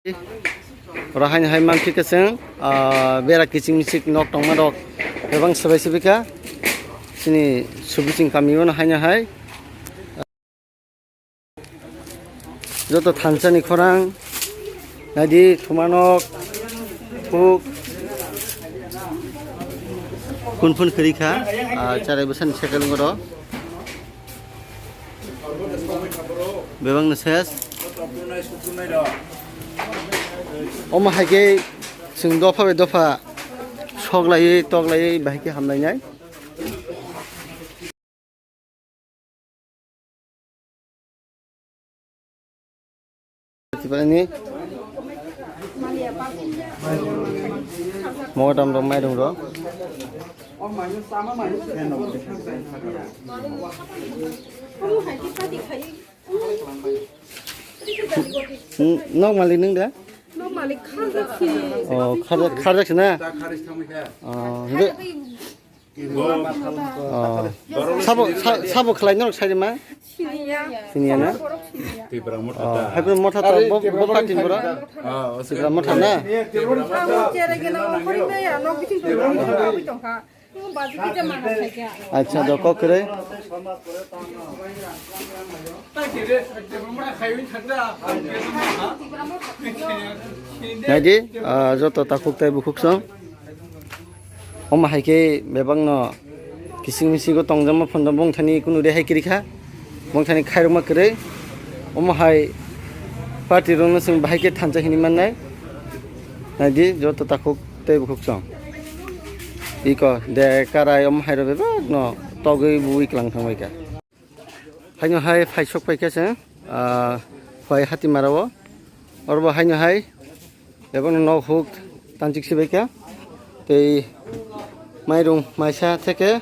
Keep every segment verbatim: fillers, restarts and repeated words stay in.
Oro haino hai mankhe kwchwng, ah, bera kiching michik nok tongma rok bebak swbai swbai kha. Chini Subiching kami o no haino hai. Joto thansa ni khorang naidi, thumanok, huk, kunphun kwrwi kha, ah, charai bwsani sekelungo ro. Bebak no ses. Omo hai khe chwng dopha bai dopha sok laiwi tok laiwi bahai khe hamlainai. Tipani mogodam rok mairung rok. N-, nok malik nung da? Nok malik kharjak si. Oh, kharjak, kharjak si na? Oh, hingke. Oh. Sabo, sa-, sabo khlai norok sai ma? Siniya. Siniya na? Borok siniya. Oh, hai borok motha to bo, bo party borok? Ah, Tipra motha na? Ang chere gena okhori me ya, nok biting to tongkha. Acha, do kok kwrwi. Naidi, ah, joto takhuk tai bukhuk song. Omo hai khe bebak no kising misingo tongjakma phano bongthani kunu rehai kwrwi kha. Bongthani khairokma kwrwi. Omo hai party rokno chwng bahai khe thansa hinwi mannai. Naidi, joto takhuk tai bukhuk song. Iko de karai om hairo bebak no togwi bui klang thangbai kha. Haino hai phai sok pai kha se, ah, phai hati mara o. Oro bo haino hai bebak no nok huk tanchik si bai kha. Tei mairung maisa theke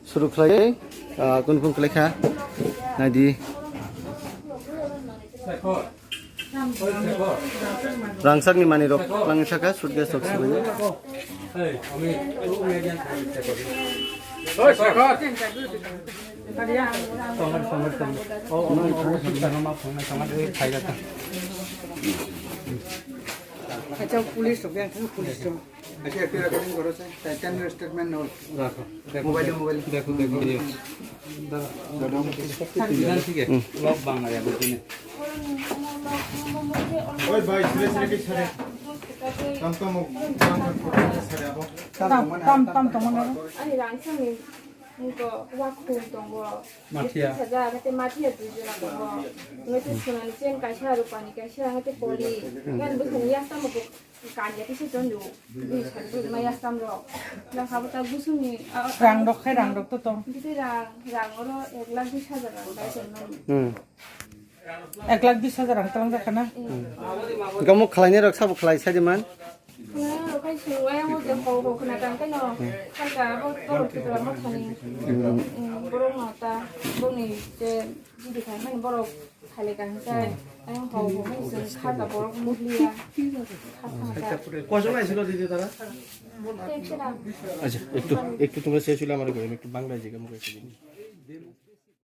suru khlai, ah, kun kun khlai kha. Naidi. Rangchakni manwi rok langwi thaka, suitcase rok sibui. Acha, police rok, police rok. Acha, ekta recording koro, sir. Titan statement no. Rakho. Mobile, mobile. Dekho, dekho, video. Thik ase. Log bang aya bo tini. Oi bhai, sire sire ke sare. Tam tam, tam tam, sare abo. Tam, tam, tam, tam. Ani rang sani, nungko wakhung tongo. Mathia. Tis hajar, hate mathia dui jona tongo. Nungko te sonani chain kaisa, rupani kaisa, hate poli. Ngan bwsani yak tamo bo. Kanya kisa chondu, dui sal dui maya samrok. Nang habo ta gusuni, a, a, Rang rok khai, rang rok to tong. Bisi rang, rang oro ek lakh bis hajar rang kai tong nang. Hmm. Ek lakh bis hajar rang tong jakha na? Hmm. Gamo khlainai rok sabo khlai sai de man? Khlainai rok khai sung waya mo je ho ho khna tang kai no. Hmm. Khan ka bo, bo rok kitra mo thani. Hmm. Hmm, borok no ta, boni je Bidi khai mani borok khaile kang sai. Ayang hau bo mani sung kha ka borok muhliya. Kha kha ka. কয়জন আইছিল দিদি তারা? Tension আ- আচ্ছা, একটু, একটু তোমরা শেষ হইলে আমার ঘরে একটু বাংলায় জিজ্ঞাসা করে দিন।